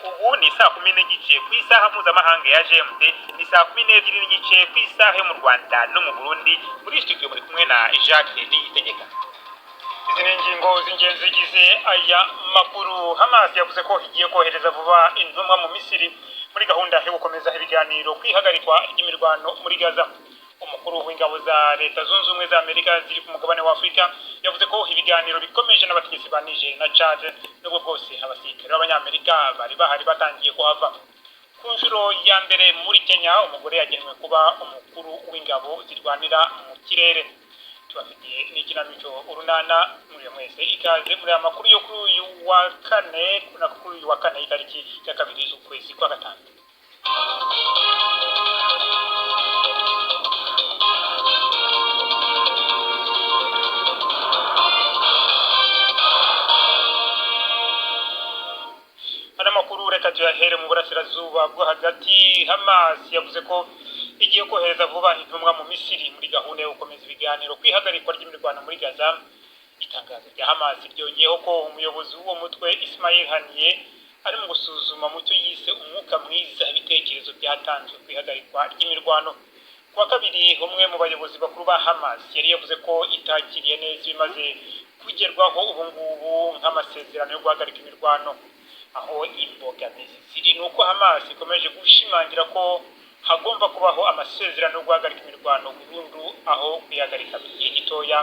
Ubu ni saa 10:30 ku isaha mpuzamahanga ya GMT, ni saa 12:30 ku isaha yo mu Rwanda no mu Burundi. Muri studio muri kumwe na Jacques Niyitegeka. Izi ni ingingo z'ingenzi zigize aya makuru. Hamas yavuze ko igiye kohereza vuba intumwa mu Misiri muri gahunda yo gukomeza ibiganiro ku ihagarikwa ry'imirwano muri Gaza. Umukuru w'ingabo za Leta Zunze Ubumwe za Amerika ziri ku mugabane wa Afurika yavuze ko ibiganiro bikomeje n'abategetsi ba Niger na Chad, nubwo bwose abasirikare b'Abanyamerika bari bahari batangiye kuhava. Ku nshuro ya mbere muri Kenya, umugore yagenwe kuba umukuru w'ingabo zirwanira mu kirere. Tubafitiye n'ikinamico Urunana. Muri mwese ikaze muri aya makuru yo kuri uyu wa kane, kuri uyu wa kane itariki ya 2 z'ukwezi kwa gatanu. Ano makuru reka tuyahere mu burasirazuba bwo hagati. Hamas yavuze ko igiye kohereza vuba intumwa mu Misiri muri gahunda yo gukomeza ibiganiro ku ihagarikwa ry'imirwano muri Gaza. Itangazo rya Hamas ryongeyeho ko umuyobozi w'uwo mutwe, Ismail Haniyeh, ari mu gusuzuma mu cyo yise umwuka mwiza ibitekerezo byatanzwe ku ihagarikwa ry'imirwano. Ku wa kabiri, umwe mu bayobozi bakuru ba Hamas yari yavuze ko itakiriye neza ibimaze kugerwaho ubu ngubu nk'amasezerano yo guhagarika imirwano. Aho imbogamizi ziri ni uko Hamas ikomeje gushimangira ko hagomba kubaho amasezerano yo guhagarika imirwano burundu aho kuyihagarika igihe gitoya,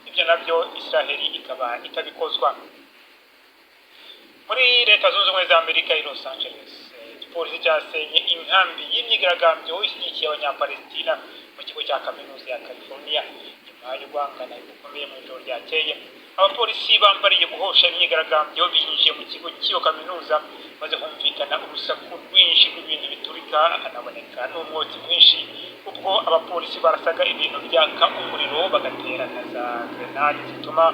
ibyo nabyo Israheli ikaba itabikozwa. Muri Leta Zunze Ubumwe za Amerika, i Los Angeles, igipolisi cyasenye inkambi y'imyigaragambyo ishyigikiye Abanyapalestina mu kigo cya Kaminuza ya California nyuma yo guhangana gukomeye mu ijoro ryakeye. Abapolisi bambariye guhosha imyigaragambyo binjiye mu kigo cy'iyo kaminuza, maze humvikana urusaku rwinshi rw'ibintu biturika, hanaboneka n'umwotsi mwinshi ubwo abapolisi barasaga ibintu byaka umuriro, bagatera na za grenade zituma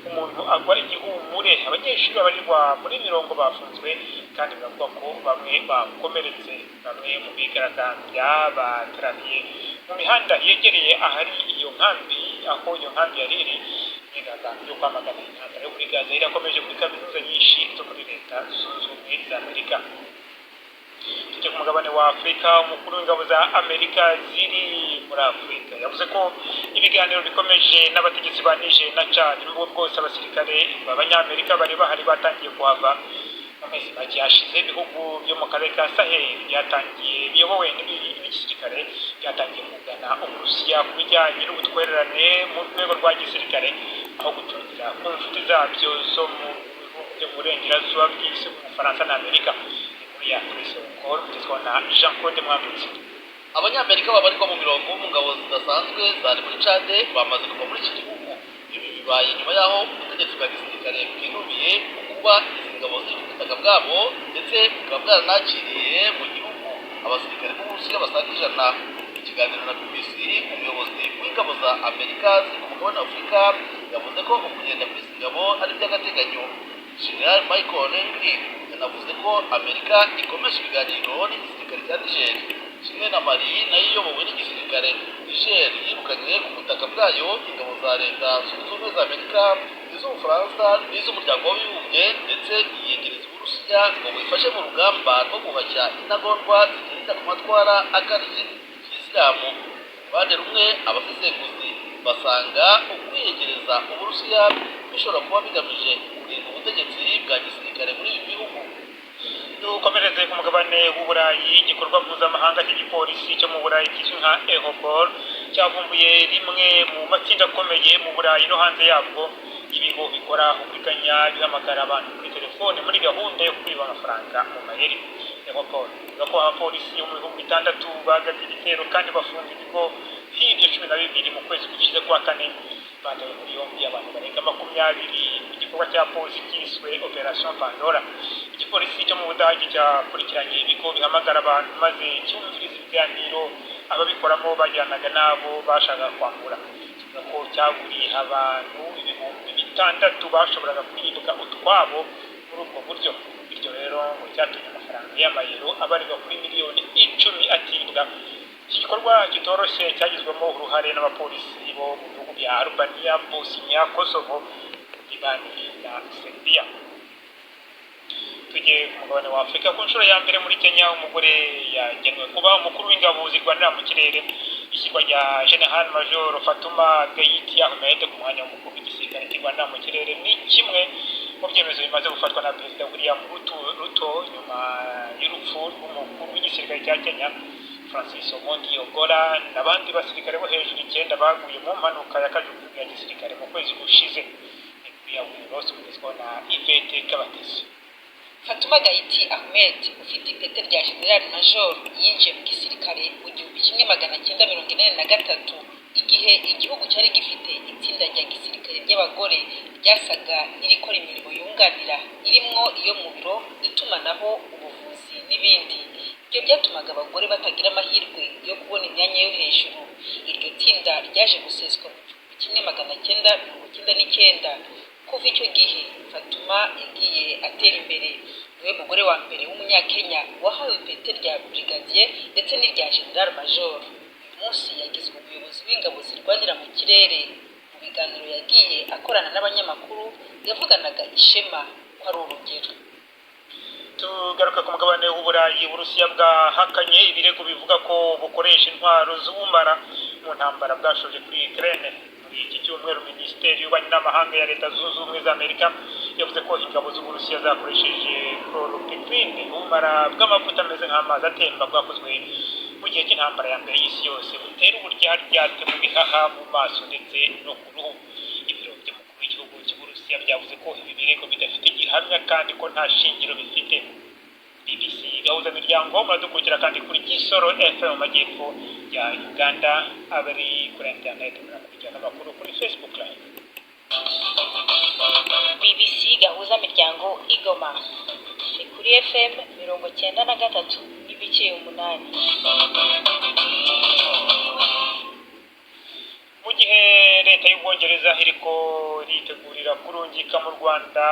umuntu agwa igihumure. Abanyeshuri babarirwa muri mirongo bafunzwe, kandi biravuga ko bamwe bakomeretse. Bamwe mu bigaragambya bateraniye mu mihanda yegereye ahari iyo nkambi, aho iyo nkambi yari iri. Imyigaragambyo yo kwamagana intambara yo muri Gaza irakomeje muri kaminuza nyinshi zo muri Leta Zunze Ubumwe za Amerika. Tujye ku mugabane wa Afurika. Umukuru w'ingabo za Amerika ziri muri Afurika yavuze ko ibiganiro bikomeje n'abategetsi ba Niger na Chad, nubwo bwose abasirikare b'Abanyamerika bari bahari batangiye kuhava. Mu mezi make yashize, ibihugu byo mu karere ka Sahel byatangiye biyobowe n'igisirikare byatangiye kugana Uburusiya ku bijyanye n'ubutwererane mu rwego rwa gisirikare, aho gucungira ku nshuti zabyo zo mu bihugu byo mu burengerazuba bw'isi, mu Bufaransa na Amerika. Inkuru ya Chris Nkol ugezwaho na Jean Claude Mwambutsi. Abanyamerika babarirwa mu mirongo mu ngabo zidasanzwe zari muri Cade bamaze kuva muri iki gihugu. Ibi bibaye nyuma y'aho ubutegetsi bwa gisirikare bwinubiye kuba izi ngabo ziri ku butaka bwabo, ndetse bukaba bwaranakiriye mu gihugu abasirikare b'Uburusiya basaga 100. Mu kiganiro na BBC, umuyobozi w'ingabo za Amerika ziri ku mugabane wa Afurika yavuze ko ukugenda kw'izi ngabo ari iby'agateganyo. General Michael Langley yanavuze ko Amerika ikomeje ibiganiro n'igisirikare cya Niger, kimwe na Mali nayo iyobowe n'igisirikare. Niger yirukanye ku butaka bwayo ingabo za Leta Zunze Ubumwe za Amerika, iz'Ubufaransa n'iz'Umuryango w'Abibumbye, ndetse yiyegereza Uburusiya ngo buyifashe mu rugamba rwo guhashya intagondwa zigendera ku matwara akarishye kiyisilamu. Ruhande rumwe, abasesenguzi basanga ukwiyegereza Uburusiya bishobora kuba bigamije kurinda ubutegetsi bwa gisirikare muri ibi bihugu. Dukomereze ku mugabane w'Uburayi. Igikorwa mpuzamahanga cy'igipolisi cyo mu Burayi kizwi nka Europol cyavumbuye rimwe mu matsinda akomeye mu Burayi no hanze yabwo ibigo bikora uburiganya bihamagara abantu kuri telefone muri gahunda yo kwiba amafaranga mu mayeri. Europol ivuga ko abapolisi bo mu bihugu bitandatu bagabye ibitero kandi bafunga ibigo nk'ibyo 12 mu kwezi gushize kwa kane. Batawe muri yombi abantu barenga 20 mu gikorwa cya polisi cyiswe Operation Pandora. Igipolisi cyo mu Budage cyakurikiranye ibigo bihamagara abantu, maze cyumviriza ibiganiro ababikoramo bajyanaga n'abo bashakaga kwambura. Kivuga ko cyaguriye abantu 6000 bashoboraga kwibwa utwabo muri ubwo buryo. Bityo rero ngo cyatumye amafaranga y'amayero abarirwa kuri miliyoni 10 atibwa. Iki gikorwa kitoroshye cyagizwemo uruhare n'abapolisi bo mu bihugu bya Albania, Bosnia, Kosovo, Libani na Serbia. Tugiye ku mugabane wa Afurika. Ku nshuro ya mbere muri Kenya, umugore yagenwe kuba umukuru w'ingabo zirwanira mu kirere. Ishyirwa rya General Major Fatuma Gayiti Ahmed ku mwanya w'umukuru w'igisirikare kirwanira mu kirere ni kimwe mu byemezo bimaze gufatwa na Perezida William Ruto nyuma y'urupfu rw'umukuru w'igisirikare cya Kenya, Francis Omondi Ogola, n'abandi basirikare bo hejuru icyenda baguye mu mpanuka ya kajugujugu ya gisirikare mu kwezi gushize. Ni kuri ya Rose kugezwaho na Yvette Kabatesi. Fatuma Gayiti Ahmed, ufite ipete rya General Major, yinjiye mu gisirikare mu 1983, igihe igihugu cyari gifite itsinda rya gisirikare ry'abagore ryasaga n'irikora imirimo yunganira, irimwo iyo mu biro, itumanaho, ubuvuzi n'ibindi. Ibyo byatumaga abagore batagira amahirwe yo kubona imyanya yo hejuru. Iryo tsinda ryaje guseswa mu 1999. Kuva icyo gihe, Fatuma yagiye atera imbere. Niwe mugore wa mbere w'Umunyakenya wahawe ipete rya brigadier ndetse n'irya general major. Uyu munsi yagizwe umuyobozi w'ingabo zirwanira mu kirere. Mu biganiro yagiye akorana n'abanyamakuru, yavuganaga ishema ko ari urugero. Tugaruka ku mugabane w'Uburayi. Uburusiya bwahakanye ibirego bivuga ko bukoresha intwaro z'ubumara mu ntambara bwashoje kuri Ukraine. Muri iki cyumweru, Minisiteri y'Ububanyi n'Amahanga ya Leta Zunze Ubumwe za Amerika yavuze ko ingabo z'Uburusiya zakoresheje chloropicrine, ubumara bw'amavuta ameze nk'amazi atemba bwakozwe mu gihe cy'intambara ya mbere y'isi yose, butera uburyaryate mu bihaha, mu maso ndetse no ku ruhu. Ibiro by'umukuru w'igihugu cy'Uburusiya byavuze ko ibi birego bidafite gihamya kandi ko nta shingiro bifite. BBC Gahuza Miryango, muradukurikira kandi kuri Kisoro FM mu majyepfo ya Uganda. Abari kuri internet murakurikirana amakuru kuri Facebook Live. BBC Gahuza Miryango Igoma ni kuri FM 93.8. Mu gihe leta y'Ubwongereza iriko iritegurira kurungika mu Rwanda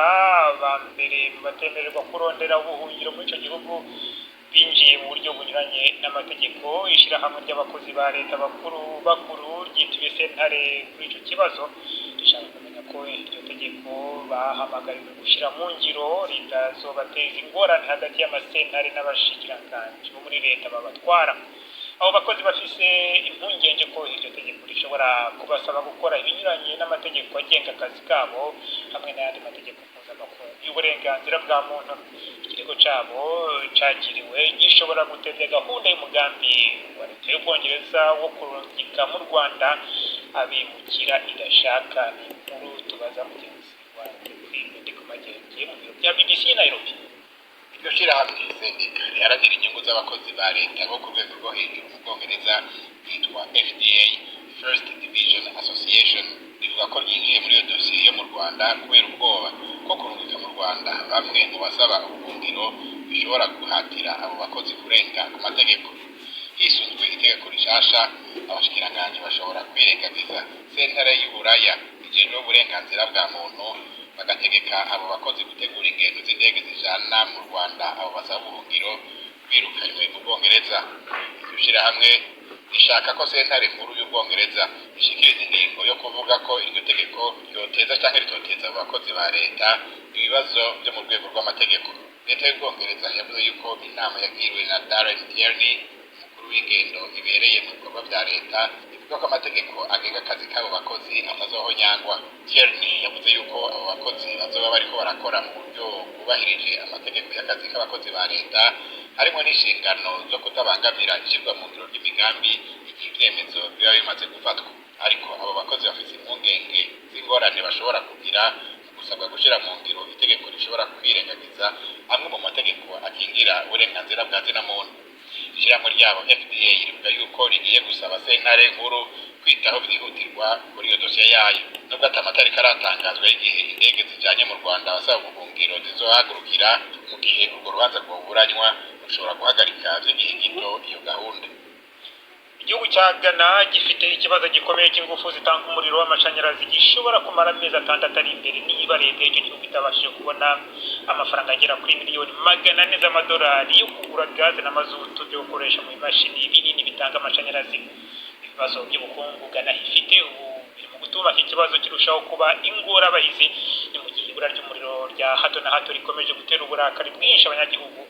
aba mbere mu batemererwa kurondera ubuhungiro muri ico gihugu binjiye mu buryo bunyuranye n'amategeko, ishirahamwe ry'abakozi ba leta bakuru bakuru ryituye sentare kuri ico kibazo, rishaka kumenya ko iryo tegeko bahamagariwe gushyira mu ngiro ritazobateza ingorane hagati y'amasentare n'abashikiranganji bo muri leta babatwara. Abo bakozi bafise impungenge ko iryo tegeko rishobora kubasaba gukora ibinyuranye n'amategeko agenga akazi kabo hamwe n'ayandi mategeko mpuzamakungu y'uburenganzira bwa muntu. Ikirego cabo cakiriwe gishobora gutevya gahunda y'umugambi wa leta y'Ubwongereza wo kurungika mu Rwanda abimukira idashaka. Ni inkuru tubaza mugenzi wanjye Prime Ndikumagenge mu biro bya BBC i Nairobi. Iryo shirahamwe, sendika riharanira inyungu z'abakozi ba leta bo ku rwego rwo hejuru mu Bwongereza, ryitwa FDA, First Division Association, rivuga ko ryinjiye muri iyo dosiye yo mu Rwanda kubera ubwoba ko kurungika mu Rwanda bamwe mu basaba ubuhungiro bishobora guhatira abo bakozi kurenga ku mategeko. Hisunzwe itegeko rishasha, abashikiranganji bashobora kwirengagiza Sentare y'Uburaya ijejwe uburenganzira bwa muntu, bagategeka abo bakozi gutegura ingendo z'indege zijana mu Rwanda abo basaba ubuhungiro birukanywe mu Bwongereza. Iryo shirahamwe rishaka ko Sentare Nkuru y'Ubwongereza ishikiriza ingingo yo kuvuga ko iryo tegeko ryoteza canke ritoteza abo bakozi ba leta ibibazo vyo mu rwego rw'amategeko. Leta y'Ubwongereza yavuze yuko inama yagiriwe na Darren Tierney, umukuru w'ingendo ibereye mu bikorwa vya leta, ivuga ko amategeko agenga akazi k'abo bakozi atazohonyangwa. Tierney yavuze yuko abo bakozi bazoba bariko barakora mu buryo bwubahirije amategeko y'akazi k'abakozi ba leta, harimo n'inshingano zo kutabangamira ishirwa mu ngiro ry'imigambi igihe ivyemezo biba bimaze gufatwa. Ariko abo bakozi bafise impungenge z'ingorane bashobora kugira mu gusabwa gushira mu ngiro itegeko rishobora kwirengagiza amwe mu mategeko akingira uburenganzira bwa zina muntu. Ishirahamwe ryabo FDA rivuga yuko rigiye gusaba Sentare Nkuru kwitaho byihutirwa kuri iyo dosiye yayo. Nubwo ata matariki aratangazwa y'igihe indege zijanye mu Rwanda abasaba ubuhungiro zizohagurukira, mu gihe urwo rubanza rwoburanywa rushobora guhagarika vy'igihe gito iyo gahunda. Igihugu cya Ghana gifite ikibazo gikomeye cy'ingufu zitanga umuriro w'amashanyarazi gishobora kumara amezi 6 ari imbere, niba leta y'icyo gihugu itabashije kubona amafaranga agera kuri miliyoni 400 z'amadolari yo kugura gaze na mazutu byo gukoresha mu bimashini binini bitanga amashanyarazi. Ibibazo by'ubukungu Ghana ifite ubu Biri mu gutuma iki kibazo kirushaho kuba ingorabahizi. Ni mu gihe ibura ry'umuriro rya hato na hato rikomeje gutera uburakari bwinshi abanyagihugu.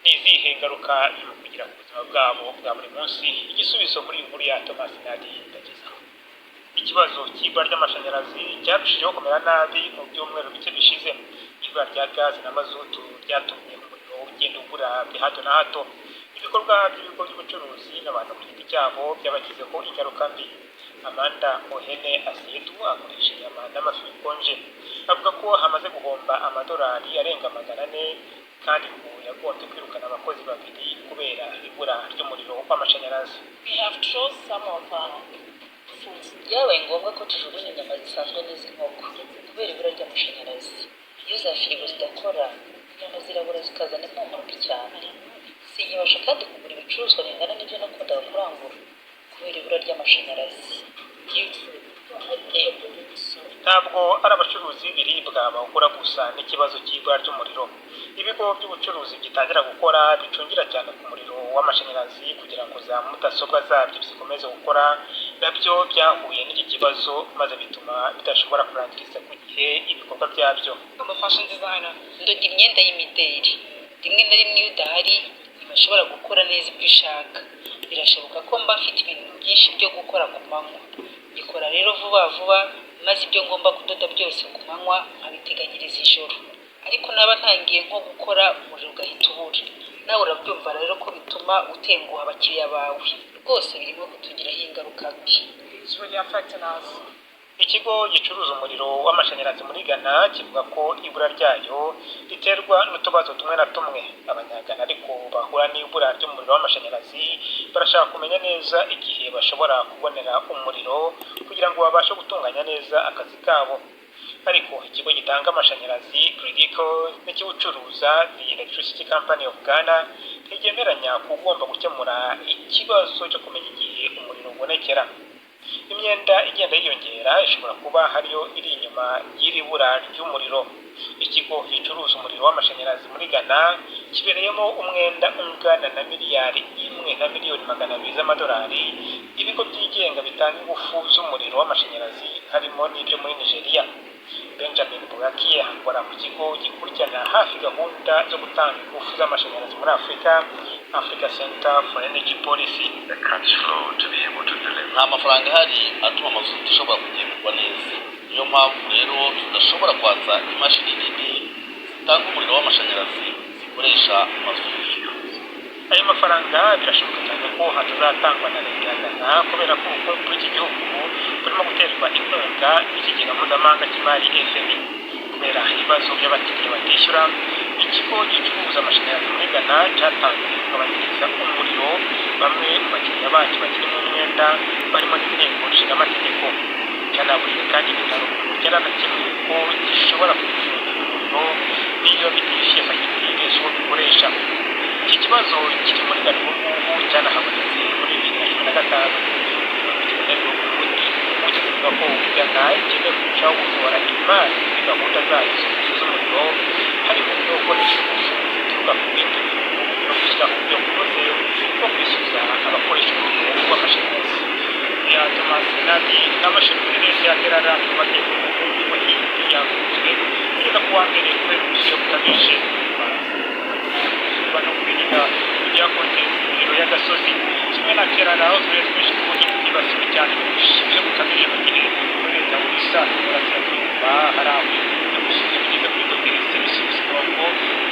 Ni izihe ngaruka birimo kugira ku buzima bwabo bwa buri munsi? Igisubizo muri iyi nkuru ya Thomas Nadi ndagezaho. Ikibazo cy'ibura ry'amashanyarazi cyarushijeho kumera nabi mu byumweru bike bishize. Ibura rya gazi na mazutu ryatumye umuriro ugenda ubura bya hato na hato. Ibikorwa by'ibigo by'ubucuruzi n'abantu ku giti cyabo byabagizeho ingaruka mbi. Amanda Ohene Asiedu agurisha inyama n'amafi bikonje. Avuga ko hamaze guhomba amadolari arenga 400, kandi ngo yagombye kwirukana abakozi babiri kubera ibura ry'umuriro w'amashanyarazi. We have thrown some of our food. Byabaye ngombwa ko tujugunya inyama zisanzwe n'iz'inkoko kubera ibura ry'amashanyarazi. Iyo za firigo zidakora, inyama zirabura, zikazana impumuro mbi cyane. Sinkibasha kandi kugura ibicuruzwa bingana n'ibyo nakundaga kurangura kubera ibura ry'amashanyarazi. Ntabwo ari abacuruzi b'ibiribwa bahura gusa n'ikibazo cy'ibura ry'umuriro. Ibigo by'ubucuruzi bigitangira gukora bicungira cyane ku muriro w'amashanyarazi kugira ngo za mudasobwa zabyo zikomeze gukora, nabyo byahuye n'iki kibazo, maze bituma bidashobora kurangiriza ku gihe ibikorwa byabyo. I'm a fashion designer. Ndoda imyenda y'imideri. Rimwe na rimwe iyo udahari ntibashobora gukora neza ibyo ushaka. Birashoboka ko mba mfite ibintu byinshi byo gukora ku manywa. Mbikora rero vuba vuba, maze ibyo ngomba kudoda byose ku manywa nkabiteganyiriza ijoro. Ariko naba ntangiye nko gukora, umuriro ugahita ubura. Nawe urabyumva rero ko bituma utenguha abakiriya bawe. Rwose birimo kutugiraho ingaruka mbi. It's really affecting us. Ikigo gicuruza umuriro w'amashanyarazi muri Ghana kivuga ko ibura ryayo riterwa n'utubazo tumwe na tumwe. Abanyagana ariko bahura n'ibura ry'umuriro w'amashanyarazi barashaka kumenya neza igihe bashobora kubonera umuriro kugira ngo babashe gutunganya neza akazi kabo. Ariko ikigo gitanga amashanyarazi GRIDCo n'ikiwucuruza The Electricity Company of Ghana ntigemeranya ku ugomba gukemura ikibazo cyo kumenya igihe umuriro ubonekera. Imyenda igenda yiyongera ishobora kuba hariyo iri inyuma y'iri bura ry'umuriro. Ikigo gicuruza umuriro w'amashanyarazi muri Ghana kibereyemo umwenda ungana na miliyari 1 na miliyoni 200 z'amadolari ibigo byigenga bitanga ingufu z'umuriro w'amashanyarazi, harimo n'ibyo muri Nigeria. Benjamin Burakiye akora mu kigo gikurikirana hafi gahunda zo gutanga ingufu z'amashanyarazi muri Afurika, Africa Center for Energy Policy. The cash flow to be able to deliver. Nta mafaranga ahari atuma amazutu ashobora kugemurwa neza. Niyo mpamvu rero tudashobora kwatsa imashini nini zitanga umuriro w'amashanyarazi zikoresha mazutu. Ayo mafaranga birashoboka cyane ko atazatangwa na leta ya Ghana, kubera ko ubukungu bw'iki gihugu burimo guterwa inkunga n'ikigega mpuzamahanga cy'imari FMI. Kubera ibibazo by'abakiriya batishyura, ikigo gicuruza amashanyarazi muri Ghana cyatangiye kugabanyiriza umuriro bamwe mu bakiriya bacyo bakiri mu mwenda, barimo n'inteko nshingamategeko. Cyanaburiye kandi ibitaro kugera na kimwe ko gishobora kubifungira umuriro niyo bitishyuye fagitire z'uwo bikoresha. Iki kibazo kiri muri Ghana ubu ngubu cyanahabonetse muri 2015. Impuguke zivuga ko Ghana ikeneye kurushaho gushora imari muri gahunda zayo z'ingufu z'umuriro, harimo no gukoresha ingufu zituruka ku bindi bintu no gushyiraho uburyo bunoze bwo kwishyuza abakoresha umuriro w'amashanyarazi. Ya Thomas Nadi. N'amashuri muri leta ya Kerala mu majyepfo y'Ubuhindi yafunzwe kugeza ku wa mbere kubera ubushyuhe bukabije izuba no kwirinda ibyakongera imiriro y'agasozi. Kimwe na Kerala, aho uturere twinshi tw'Ubuhindi twibasiwe cyane n'ubushyuhe bukabije, mu gihe muri leta ya Orissa mu burasirazuba hari aho ubushyuhe bugeze kuri dogere Celsius 80.